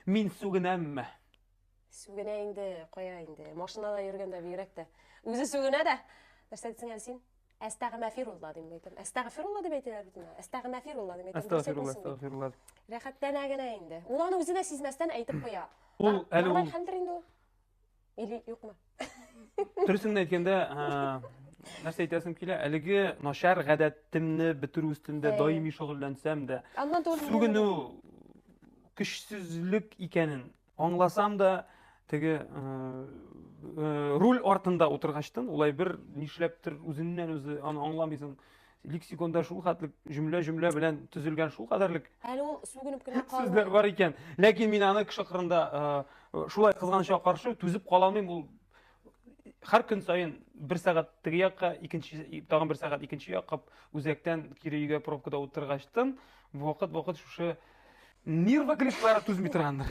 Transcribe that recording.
Мин сүгенәмме? Сүгенә инде, кая инде. Машинада йөргәндә бигрәк тә. Үзе сүгенә дә. Нәрсә дисең әле син? Әстәгъмәфирулла дип әйтәм. Әстәгъфирулла дип әйтәләр бит инде. Әстәгъмәфирулла дип әйтәм. Әстәгъфирулла, әстәгъфирулла. Рәхәтләнә генә инде. Ул аны үзе дә сизмәстән әйтеп куя. Ул әле ул хәлдер инде ул. Или юкмы? Дөресен генә әйткәндә, нәрсә әйтәсем килә, әлеге начар гадәтемне бетерү өстендә даими шөгыльләнсәм дә, сүгенү көчсезлек икәнен аңласам да, теге руль артында утыргачтын, улай бер нишләптер үзеннән үзе аны аңламыйсың. Лексиконда шул хәтлек җөмлә-җөмлә белән төзелгән шул кадәрлек Әле ул сүгенеп кенә калмый. Сүзләр бар икән. Ләкин мин аны кеше кырында шулай кызганычка каршы түзеп кала алмыйм. Ул һәр көн саен бер сәгать теге якка, икенче тагын бер сәгать икенче якка үзәктән кире өйгә пробкада утыргачтын, вакыт-вакыт шушы нервы клеткалары түзми торгандыр.